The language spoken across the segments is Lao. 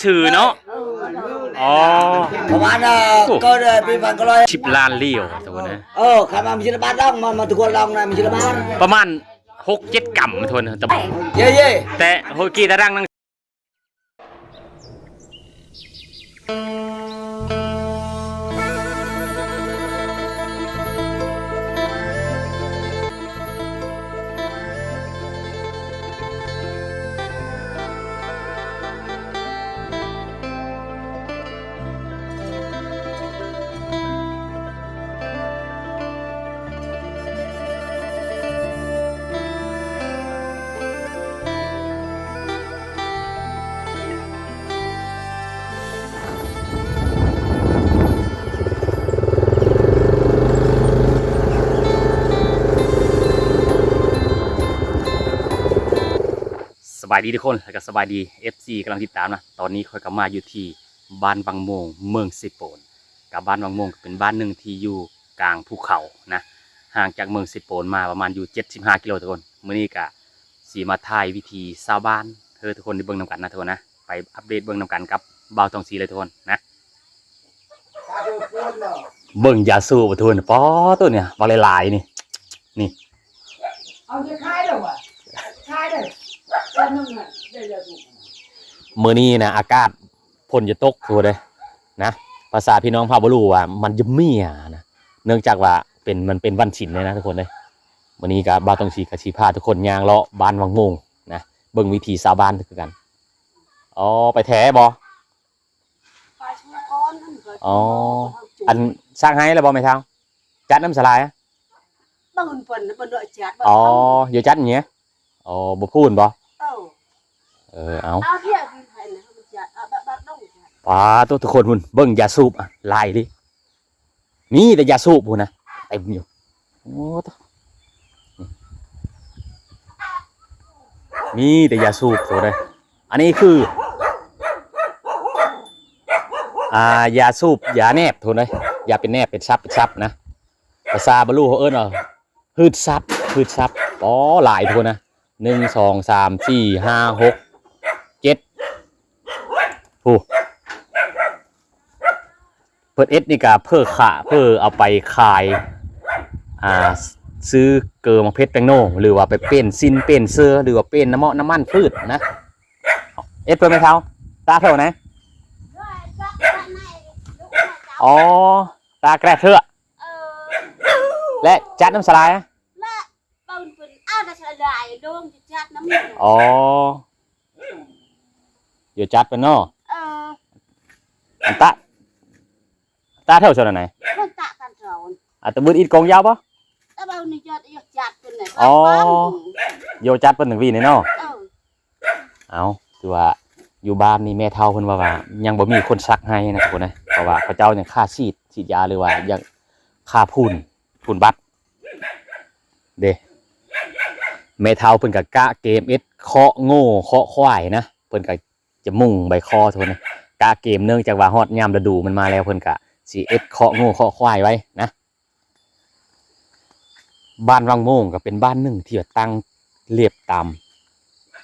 ຊື່ເນາະ. ອໍ ປະມານ ເອີ ໂອ້ ກໍໄດ້ປີພັນເກົ້າຮ້ອຍ ສິບລ້ານຫຼຽວ ທຸກຄົນເອີຍ. ເອີ ຄັນວ່າມີສິລະບາດດອກ ມາ ມາທຸກຄົນລອງນະ ມີສິລະບາດ ປະມານຫົກເຈັດກຳ ທຸກຄົນ. ເຢ້ໆ ແຕ່ໂຮກີຕາດັງ ສະບາຍດີທຸກຄົນ ແລ້ວກໍສະບາຍດີເອັຟຊີກຳລັງຕິດຕາມນະ. ຕອນນີ້ຂ້ອຍກໍມາຢູ່ທີ່ບ້ານວັງໂມງ ເມືອງເຊໂປນ. ກັບບ້ານວັງໂມງກໍເປັນບ້ານໜຶ່ງທີ່ຢູ່ກາງພູເຂົານະ ຫ່າງຈາກເມືອງເຊໂປນມາປະມານຢູ່ເຈັດສິບຫ້າກິໂລທຸກຄົນ. ມື້ນີ້ກະຊິມາຖ່າຍວິຖີຊາວບ້ານໃຫ້ທຸກຄົນໄດ້ເບິ່ງນຳກັນນະທຸກຄົນນະ. ໄປອັບເດດເບິ່ງນຳກັນກັບບ່າວທອງສີເລີຍທຸກຄົນນະ. ເບິ່ງຢາສູບທຸກຄົນ ປາໂຕ ນີ້ບັກຫຼາຍໆ ນີ້ ນີ້ ເອົາຈະຂາຍແລ້ວຫວາ ຂາຍເດີ ເດືອນໜຶ່ງນະ ໄດ້ຢາສູບ. ມື້ນີ້ນະ ອາກາດ ຝົນຈະຕົກທຸກຄົນເອີຍນະ. ພາສາພີ່ນ້ອງພາກບໍ່ຮູ້ວ່າມັນຈະເມຍນະ ເນື່ອງຈາກວ່າເປັນ ມັນເປັນວັນສິນເລີຍນະທຸກຄົນເອີຍ. ມື້ນີ້ກະບ່າວທອງສີກະຊິພາທຸກຄົນຍ່າງເລາະບ້ານວັງໂມງນະ ເບິ່ງວິຖີຊາວບ້ານຄືກັນ. ອໍ ໄປແຖບໍ່? ອໍ ອັນ ສາກໄຮ່ແລ້ວບໍ່ແມ່ເຖົ້າ? ຈັດນຳສະຫຼາຍ ບາງຄົນເພິ່ນບໍ່ໄດ້ຈັດ ອໍ ຢູ່ຈັດນີ້ ອໍ ບໍ່ພູນບໍ່? ເອີ ເອີ ເອົາ ປາໂຕ ທຸກຄົນພຸ້ນ ເບິ່ງຢາສູບ ອະ ຫຼາຍອີ່ຫຼີ ມີແຕ່ຢາສູບພຸ້ນນະ ເຕັມຢູ່. ໂອ້ ມີແຕ່ຢາສູບໂຕໃດ. ອັນນີ້ຄື ອ່າ ຢາສູບ ຢາແນບ ທຸກຄົນເອີຍ ຢາເປັນແນບ ເປັນສັບ ເປັນສັບນະ. ພາສາບາລູເຂົາເອີ້ນວ່າ ພືດສັບ ພືດສັບ. ອໍ ຫຼາຍ ທຸກຄົນນະ ໜຶ່ງ ສອງ ສາມ ສີ່ ຫ້າ ຫົກ ເຈັດ ຜູ້ ເພິ່ນເຮັດນີ້ກະເພື່ອຂາ ເພື່ອເອົາໄປຂາຍ ອ່າ ຊື້ເກີໝາກເຜັດແປ້ງໂນ ຫຼືວ່າໄປເປັ້ນສິ້ນເປັ້ນເສື້ອ ຫຼືວ່າເປັ້ນນ້ຳເໝາະນ້ຳມັນພືດນະ. ເຮັດເພື່ອແມ່ເຖົ້າ ຕາເຖົ້ານະ. ອໍ ຕາແກຣເທື່ອ ເອີ ແລະ ຈັດນຳສະຫຼາຍ ແລະ ເພິ່ນ ເພິ່ນເອົາແຕ່ສະຫຼາຍໂລງ ຈະຈັດນຳ. ອໍ ຢູ່ຈັດເພິ່ນເນາະ. ເອີ ອັນຕະ ຕາເຖົ້າຊະນັ້ນນະ ມັນຕະກັນເຖົ້າ ອາດຕະບຶດອິດກອງຍາວບໍ່? ຕະບຶດນີ້ຈັດ ຢູ່ຈັດເພິ່ນນະ. ອໍ ຢູ່ຈັດເພິ່ນຈັ່ງວີນີ້ເນາະ. ເອີ ເອົາ ຄືວ່າຢູ່ບ້ານນີ້ແມ່ເຖົ້າເພິ່ນວ່າ ວ່າຍັງບໍ່ມີຄົນສັກໄຮ່ນະທຸກຄົນເອີຍ ເພາະວ່າເຂົາເຈົ້າຍັງຄາສີດ ສີດຢາ ຫຼືວ່າຍັງຄາຝຸ່ນ ຝຸ່ນບັກເດ້. ແມ່ເຖົ້າເພິ່ນກະກະເກມເຮັດເຄາະໂງ່ເຄາະຄວາຍນະ ເພິ່ນກະຈະມຸງໃບຄໍທຸກຄົນເອີຍ ກະເກມ ເນື່ອງຈາກວ່າຮອດຍາມລະດູມັນມາແລ້ວ ເພິ່ນກະຊິເຮັດເຄາະໂງ່ເຄາະຄວາຍໄວ້ນະ. ບ້ານວັງໂມງກໍເປັນບ້ານໜຶ່ງທີ່ວ່າຕັ້ງລຽບຕາມ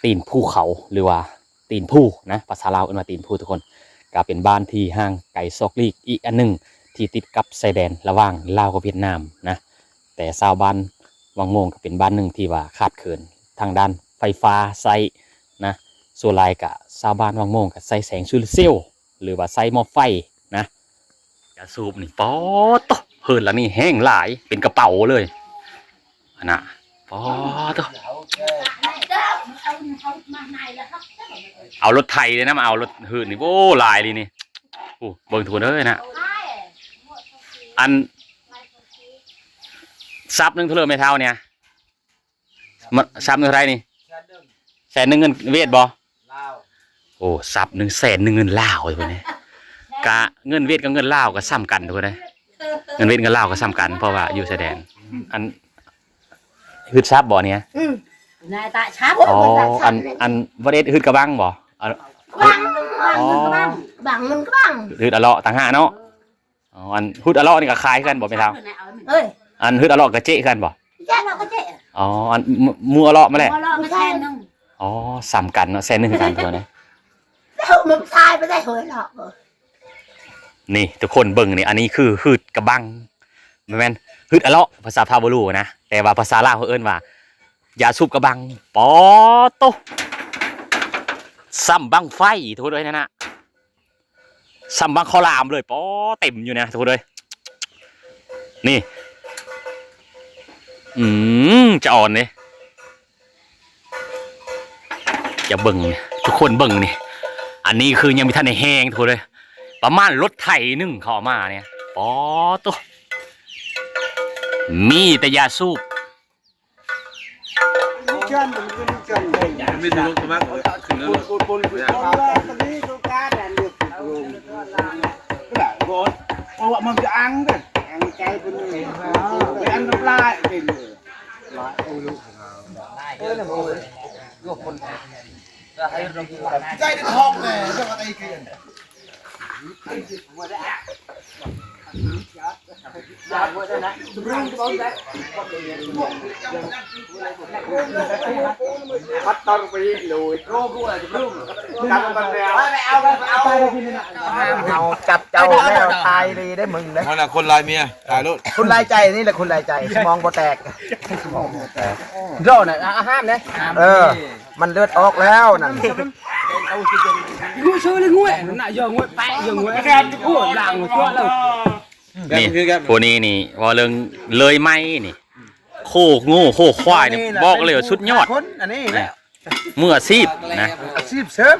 ຕີນພູເຂົາ ຫຼືວ່າຕີນພູນະ ພາສາລາວເອີ້ນວ່າຕີນພູທຸກຄົນ. ກໍເປັນບ້ານທີ່ຫ່າງໄກສອກຫຼີກອີກອັນໜຶ່ງ ທີ່ຕິດກັບຊາຍແດນລະຫວ່າງລາວກັບຫວຽດນາມນະ. ແຕ່ຊາວບ້ານວັງໂມງກໍເປັນບ້ານໜຶ່ງທີ່ວ່າຂາດເຂີນທາງດ້ານໄຟຟ້າໃຊ້ນະ. ສ່ວນຫຼາຍກະຊາວບ້ານວັງໂມງກະໃຊ້ແສງໂຊລາເຊວ ຫຼືວ່າໃຊ້ໝໍ້ໄຟນະ. ຢາສູບນີ້ ປາໂຕ ເຮືອນຫຼັງນີ້ແຮງຫຼາຍ ເປັນກະເປົາເລີຍຫັ້ນນະ. ປາໂຕ ເອົາລົດໄຖເລີຍນະ ມາເອົາລົດເຮືອນນີ້ ໂອ້ ຫຼາຍອີ່ຫຼີນີ້. ໂອ້ ເບິ່ງທຸກຄົນເອີຍນະ ອັນ ສັບໜຶ່ງເທົ່າໃດແມ່ເຖົ້ານີ້? ມັນສັບໜຶ່ງເທົ່າໃດນີ້? ແສນໜຶ່ງ ແສນໜຶ່ງເງິນຫວຽດບໍ່? ລາວ. ໂອ້ ສັບໜຶ່ງແສນໜຶ່ງເງິນລາວພຸ້ນເດ້. ກະເງິນຫວຽດກັບເງິນລາວກໍສ່ຳກັນພຸ້ນເດ້. ເງິນຫວຽດເງິນລາວກໍສ່ຳກັນ ເພາະວ່າຢູ່ຊາຍແດນ. ອັນ ຮຶດສັບບໍ່ນີ້? ອືມ ນາຍຕະສັບ. ອໍ ອັນ ອັນບໍ່ໄດ້ຮຶດກະບັງບໍ່? ອັນ ບັງ ບັງ ອໍ ມັນກະບັງ ບັງ ມັນກະບັງ ຮຶດອະເລາະຕ່າງຫາກເນາະ. ອໍ ອັນຮຶດອະເລາະນີ້ກໍຂາຍຄືກັນບໍ່ແມ່ເຖົ້າ? ເອີຍ ອັນຮຶດອະເລາະກະເຈະຄືກັນບໍ່? ເຈະ ເລາະກະເຈະ. ອໍ ອັນໝູ່ ໝູ່ອະເລາະມາແຫຼະ ໝູ່ອະເລາະມາແສນໜຶ່ງ. ອໍ ສ່ຳກັນເນາະ ແສນໜຶ່ງຄືກັນຕົວນີ້. ເອີ ມັນຕາຍໄປໄດ້ເຮີ້ຍເນາະ. ນີ້ທຸກຄົນເບິ່ງນີ້ ອັນນີ້ຄືຫືດກະບັງ ບໍ່ແມ່ນຫືດອະເລາະ ພາສາພາວບໍ່ຮູ້ນະ ແຕ່ວ່າພາສາລາວເຂົາເອີ້ນວ່າຢາສູບກະບັງ. ປາໂຕ ສ່ຳບັ້ງໄຟທຸກຄົນເອີຍ ນັ້ນນະ ສ່ຳບັ້ງເຂົ້າຫຼາມເລີຍ. ປາ ເຕັມຢູ່ນະທຸກຄົນເອີຍ. ນີ້ ອືມ ຈະອ່ອນເດ້. ຈະເບິ່ງ ທຸກຄົນເບິ່ງນີ້ ອັນນີ້ຄືຍັງບໍ່ທັນໄດ້ແຮງທຸກຄົນເອີຍ. ປະມານລົດໄຖໜຶ່ງເຂົາເອົາມານີ້ ປາໂຕ ມີແຕ່ຢາສູບ. ເຮົາຈັບເຈົ້າແລ້ວ ຖ່າຍດີໄດ້ມຶງເດ້. ຫັ້ນນະ ຄົນຫຼາຍເມຍ ຕາຍໂລດ ຄົນຫຼາຍໃຈນີ້ແຫຼະ ຄົນຫຼາຍໃຈ ສະໝອງບໍ່ແຕກ ໂດນນະ ຫ້າມເດ້. ເອີ ມັນເລືອດອອກແລ້ວນັ້ນ. ກູຊື່ເລີຍງວຍນະ ຢ່າງວຍແປະ ຢ່າງວຍ ໂອ້ ລ້າງຕົວແລ້ວ. ນີ້ ຜູ້ນີ້ນີ້ ເວົ້າເລື່ອງເລີຍໄມ້ນີ້ ໂຄງູໂຄຄວາຍນີ້ ບອກເລີຍວ່າສຸດຍອດ ອັນນີ້ແຫຼະ ມືອາຊີບນະ ອາຊີບເສີມ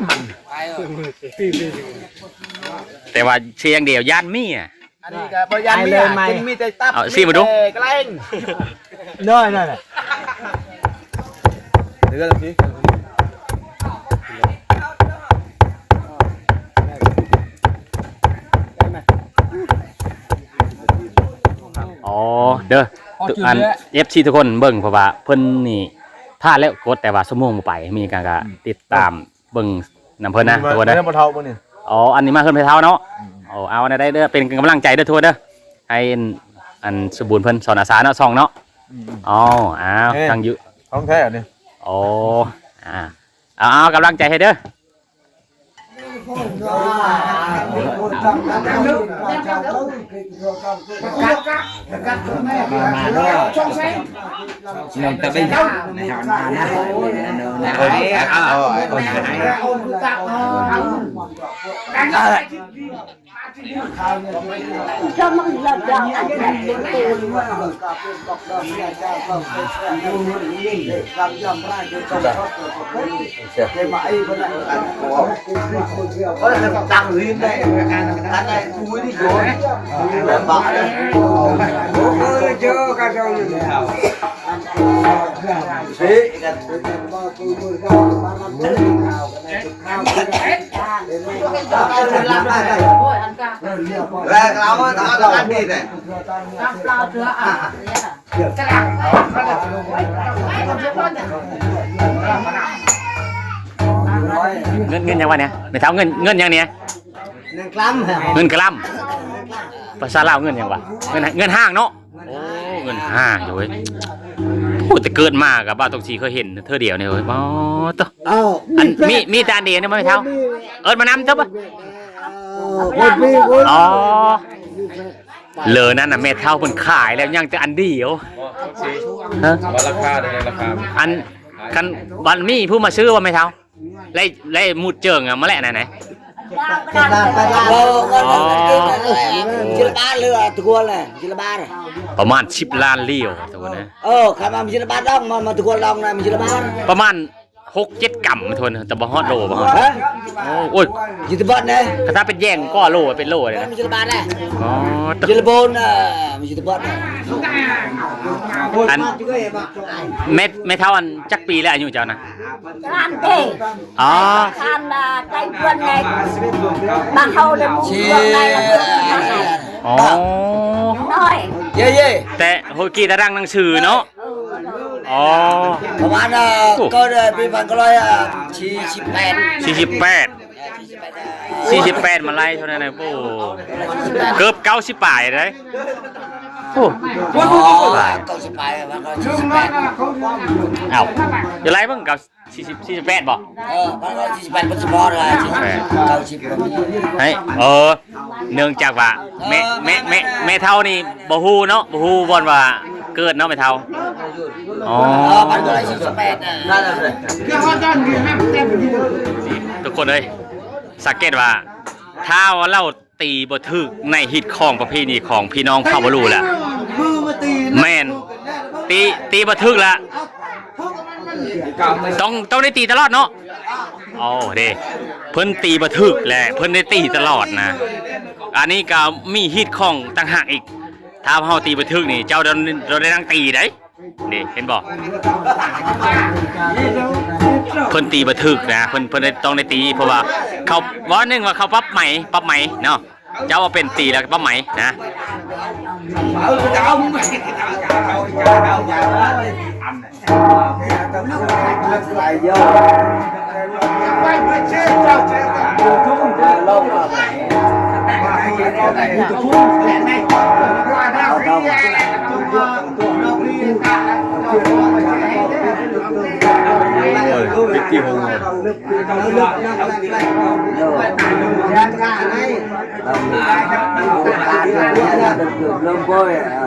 ແຕ່ວ່າເສຍຢ່າງດຽວ ຢ້ານເມຍ. ອັນນີ້ກະບໍ່ຢ້ານເມຍ ກິນມີແຕ່ຕັບ ເອົາຊີມມາດູ ແຕ່ແກງ ນ້ອຍໆ ເດີ ອໍ ເດີ ອັນ ເອັຟຊີ ທຸກຄົນເບິ່ງ ເພາະວ່າເພິ່ນນີ້ຖ້າແລ້ວກົດ ແຕ່ວ່າຊົ່ວໂມງບໍ່ໄປ ມີການກະຕິດຕາມ ເບິ່ງນຳເພິ່ນນະ ທຸກຄົນເດີ. ອໍ ອັນນີ້ມາເຮືອນແມ່ເຖົ້າເນາະ. ໂອ້ ເອົາແນວໃດເດີ ເປັນກຳລັງໃຈເດີທຸກຄົນເດີ ໃຫ້ອັນ ອັນ ສົມບູນເພິ່ນ ສອນອາສາເນາະ ຊ່ອງເນາະ. ອໍ ອ້າວ ທາງຢູ່ ຂອງແທ້ນີ້. ອໍ ອ່າ ເອົາ ເອົາກຳລັງໃຈໃຫ້ເດີ. ມາ ມາເດີ ນ້ອງຕະເບັງ ໃນເຮົາມານະ ເອົາ ເອົາ ເອົາ ເອົາ.ເງິນ ເງິນຫຍັງວະນີ້? ແມ່ເຖົ້າ ເງິນ ເງິນຫຍັງນີ້? ເງິນກະລຳ ເງິນກະລຳ. ພາສາລາວເງິນຫຍັງວະ? ເງິນ ເງິນຫ້າງເນາະ. ໂອ້ ເງິນຫ້າງຢູ່ເວີຍ. ໂອ້ ແຕ່ເກີດມາກະບ່າວຕົງສີເຄີຍເຫັນເທື່ອດຽວນີ້ເວີຍ. ອໍ ໂຕ ອັນ ມີ ມີແຕ່ອັນດຽວນີ້ບໍ່ແມ່ເຖົ້າ? ເອີ້ນມານຳເຈົ້າບໍ່? ອໍ ເລີນັ້ນນະ ແມ່ເຖົ້າເພິ່ນຂາຍແລ້ວ ຍັງແຕ່ອັນດຽວ. ຮະ? ວ່າລາຄາເທົ່າໃດ? ລາຄາ ອັນ ຄັນ ບັດມີຜູ້ມາຊື້ບໍ່ແມ່ເຖົ້າ? ໄລ່ ໄລ່ໝູດເຈີງອະ ມາແລະນັ້ນນະ. ອໍ ປະມານສິບລ້ານຫຼຽວ ທຸກຄົນເອີຍ. ເອີ ຄັນວ່າມີສິບລ້ານດອງ ມາ ມາທຸກຄົນລອງນະ ມີສິບລ້ານ. ປະມານຫົກເຈັດກຳ ທຸກຄົນ ແຕ່ບໍ່ຮອດໂລ ບໍ່ຮອດ. ຮະ? ໂອ້ ໂອ້ຍ ຢູ່ທີ່ບ່ອນໃດ? ຄັນຖ້າເປັນແຢງກໍໂລ ເປັນໂລເລີຍນະ. ມີສິບລ້ານເດ້. ອໍ ຢູ່ລະບົນ ເອີ ມີສິບລ້ານ. ອັນ ແມ່ ແມ່ເຖົ້າ ອັນ ຈັກປີແລ້ວອາຍຸເຈົ້ານະ? ຫຼານເດ້. ອໍ ທ່ານ ໃກ້ເພື່ອນໃນ ບ້ານເຮົາເລີຍ ໝູ່ເພື່ອນໃນ. ອໍ ນ້ອຍ ເຢ້ໆ ແຕ່ໂຮກີຕາດັງໜັງສືເນາະ. ອໍ ປະມານ ເອີ ໂອ້ ກໍໄດ້ປີພັນເກົ້າຮ້ອຍສີ່ສິບແປດ ສີ່ສິບແປດ ສີ່ສິບແປດ ມາໄລ່ເທົ່ານັ້ນນະ. ໂອ້ ເກືອບເກົ້າສິບປາຍເດ້. ໂອ້ ເກົ້າສິບປາຍ ເກົ້າສິບແປດ. ເອົ້າ ຢ່າໄລ່ເບິ່ງ ເກົ້າ ສີ່ສິບ ສີ່ສິບແປດບໍ່? ເອີ ປະມານສີ່ສິບແປດ ເພິ່ນຊິພໍດວ່າ ແປດ ເກົ້າສິບກໍມີ ໃຫ້ ເອີ ເນື່ອງຈາກວ່າແມ່ ເອີ ແມ່ ແມ່ ແມ່ເຖົ້ານີ້ບໍ່ຮູ້ເນາະ ບໍ່ຮູ້ບ່ອນວ່າເກີດເນາະແມ່ເຖົ້າ. ອໍ ເອີ ປະມານສີ່ສິບແປດນະ ທຸກຄົນເອີຍ ສັງເກດວ່າ ຖ້າວ່າລາວ ຕີບໍ່ຖືກໃນຮີດຄອງປະເພນີຂອງພີ່ນ້ອງເຜົ່າບາລູແຫຼະ. ແມ່ນ ຕີ ຕີບໍ່ຖືກລະ ຕ້ອງ ຕ້ອງໄດ້ຕີຕະຫຼອດເນາະ. ໂອ້ເດ້ ເພິ່ນຕີບໍ່ຖືກແລະ ເພິ່ນໄດ້ຕີຕະຫຼອດນະ. ອັນນີ້ກໍມີຮີດຄອງຕ່າງຫາກອີກ. ຖ້າເຮົາຕີບໍ່ຖືກນີ້ ເຈົ້າຕ້ອງ ຕ້ອງໄດ້ນັ່ງຕີໄດ໋. ນີ້ເຫັນບໍ່ ເພິ່ນຕີບໍ່ຖືກນະ ເພິ່ນ ເພິ່ນຕ້ອງໄດ້ຕີ ເພາະວ່າເຂົາ ວ່າໜຶ່ງວ່າເຂົາປັບໃໝ ປັບໃໝເນາະ ເຈົ້າວ່າເປັນຕີແລ້ວກໍປັບໃໝນະ. ໂອ້ຍ ປິດທີ່ຫ້ອງ ເລີ່ມບໍ່ແລ້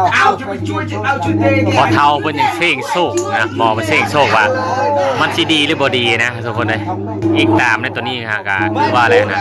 ວ. ພໍ່ເຖົ້າເພິ່ນຍັງເສັງໂຊກນະ ໝໍເພິ່ນເສັງໂຊກວ່າມັນຊິດີຫຼືບໍ່ດີນະ ທຸກຄົນເອີຍ. ອີງຕາມໃນຕົວນີ້ຫາກະຄືວ່າແຫຼະນະ.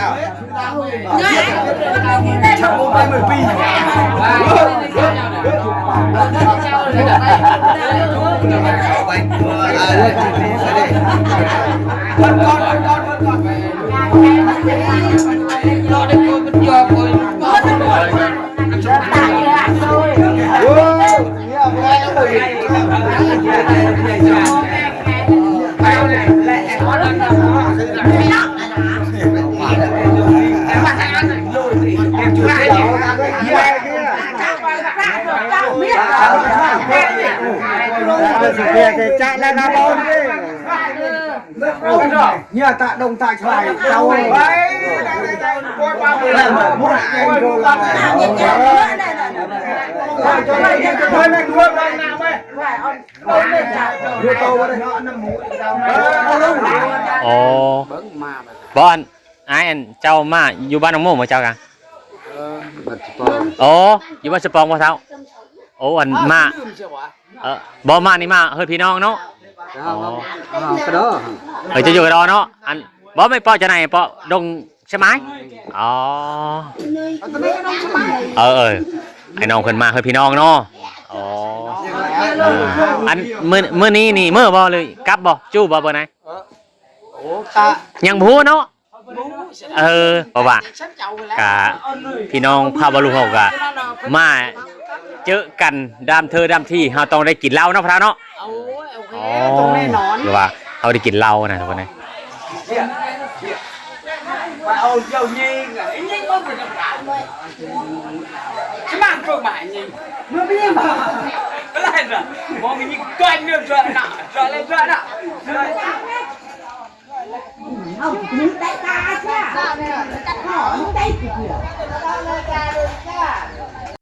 ອໍ ບໍ່ ອັນ ອ້າຍ ອັນ ເຈົ້າມາຢູ່ບ້ານໜອງໂມບໍ່ເຈົ້າກະ? ເອີ ບ້ານສະປອງ. ອໍ ຢູ່ບ້ານສະປອງບໍ່ເຖົ້າ? ໂອ້ ອັນ ມາ ເອີ ບໍ່ ມານີ້ມາເຮີດພີ່ນ້ອງເນາະ. ອໍ ເຮົາກະດໍ ເອີ ເຈົ້າຢູ່ກະດໍເນາະ. ອັນ ບໍ່ ແມ່ນເປາະຈາໄນ ເປາະດົງ ສະໝາຍ. ອໍ ເອີ ເອີ ໄອ້ນ້ອງເພິ່ນມາເຮີດພີ່ນ້ອງເນາະ. ອໍ ອັນ ມື້ ມື້ນີ້ນີ້ເມືອບໍ່ ຫຼືກັບບໍ່ ຈູ້ບໍ່ ເບີໃດ? ເອີ ໂອ້ ກະຍັງບໍ່ຮູ້ເນາະ. ເອີ ເພາະວ່າກະພີ່ນ້ອງພາບາລູເຮົາກະມາເຈີກັນດາມເທື່ອດາມທີ ເຮົາຕ້ອງໄດ້ກິນເຫຼົ້າເນາະ ພະເຖົ້າເນາະ. ໂອ້ຍ ໂອເຄ ຕ້ອງແນ່ນອນ ຫຼືວ່າເຮົາໄດ້ກິນເຫຼົ້ານະ ທຸກຄົນເອີຍ. ໄປເອົາເຈົ້າຍິງ ຍິງບໍ່ເປັນການ ສະໝານໂຕມາຍິງ ມັນມີມາ ກະໄດ້ນະ ມອງຍິງ ກາຍເມືອງ ກາຍນະ ກາຍເລີຍ ກາຍນະ. ເອົາ ໜຶ່ງໃສ່ຕາຊະ ໜຶ່ງໃສ່ ເອີ ໜຶ່ງໃສ່ ເອີ.